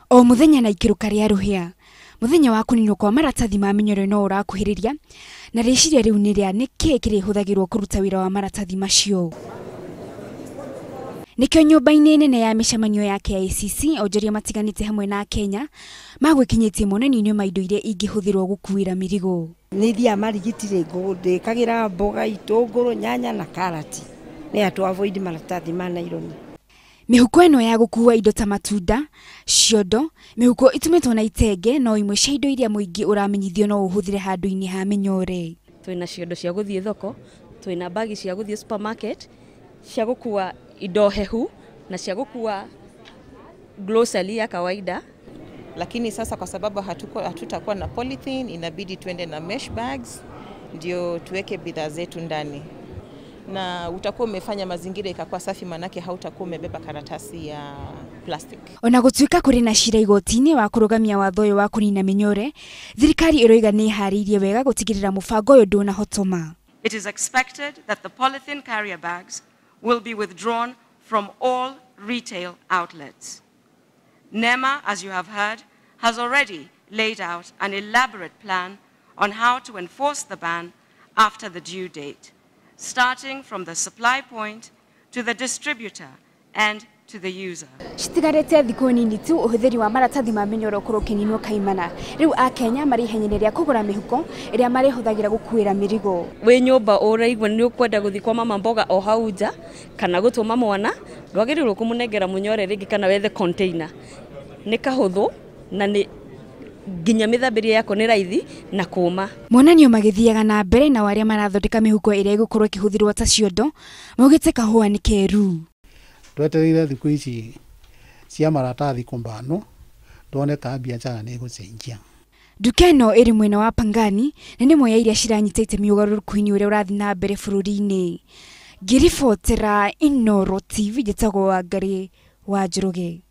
O muthenya na ikĩrũka rĩa rũhĩa, muthenya wa kũninwo kwa maratathi ma mĩnyore no ũrakuhĩrĩria, na rĩciria rĩu nĩ rĩa nĩkĩĩ kĩrĩhũthagĩrwo kũruta wĩra wa maratathi macio. Nĩkĩo nyũmba-inĩ nene ya mĩcemanio ya KICC onjoria matiganĩte hamwe na Kenya magwĩkinyĩtie monanio-inĩ ma indo iria ingĩhũthĩrwo gũkuĩra mĩrigo. Nĩ thiaga marigiti rĩ, ndĩkagĩra mboga, itũngũrũ, nyanya na karati nĩ to avoid maratathi ma naironi. Mĩhuko ĩno ya gũkua indo ta matunda, ciondo, mĩhuko ĩtumĩtwo na itenge no imwe cia indo iria mũingĩ ũramenyithio no ũhũthĩre handũ-inĩ ha mĩnyore. Twĩna ciondo cia gũthiĩ thoko, twĩna bagi cia gũthiĩ supermarket, cia gũkua indo hehu na cia gũkua grocery ya kawaida. Lakini sasa kwa sababu hatutakuwa na polythene, inabidi tuende na mesh bags ndio tuweke bidhaa zetu ndani. Na utakuwa umefanya mazingira ikakuwa safi, manake hautakuwa umebeba karatasi ya plastic. Ona gũtuĩka kũrĩ na cira igoti-inĩ wa kũrũgamia watho ũyũ wa kũnina mĩnyore, thirikari ĩroiga nĩ ĩharĩirie wega gũtigĩrĩra mũbango ũyũ ndũnahotoma. It is expected that the polythene carrier bags will be withdrawn from all retail outlets. NEMA, as you have heard, has already laid out an elaborate plan on how to enforce the ban after the due date, starting from the supply point to the distributor and to the user. Citigarĩte thikũ nini tu ũhũthĩri wa maratathi ma mĩnyoro ũkorwo ũkĩninwo kaimana. Rĩu Akenya marĩ ihenya-inĩ rĩa kũgũra mĩhuko ĩrĩa marĩhũthagĩra gũkuĩra mĩrigo. Wĩ nyũmba ũraigua nĩ ũkwenda gũthiĩ kwa mama mboga o hau nja kana gũtũma mwana, ndwagĩrĩirwo kũmũnengera mũnyore rĩngĩ kana wethe container. Nĩ kahũthũ na nĩ nginya mĩthambĩrie yako nĩ raithi na kũma. Monanio magĩthiaga na mbere na arĩa marathondeka mĩhuko ĩrĩa ĩgũkorwo ĩkĩhũthĩrwo ta ciondo maugĩte kahũa nĩ keru. Twetereire thikũ ici cia maratathi kũmbanwo tuone ka biacara nĩ ĩgũcenjia. Nduka ĩno ĩrĩ mwena wa Pangani na nĩ ĩmwe ya iria ciranyita itemi ũgarũrũku-inĩ ũrĩa ũrathiĩ na mbere bũrũri-inĩ. Ngĩribotera Inooro TV njĩtagwo Wangari wa Njoroge.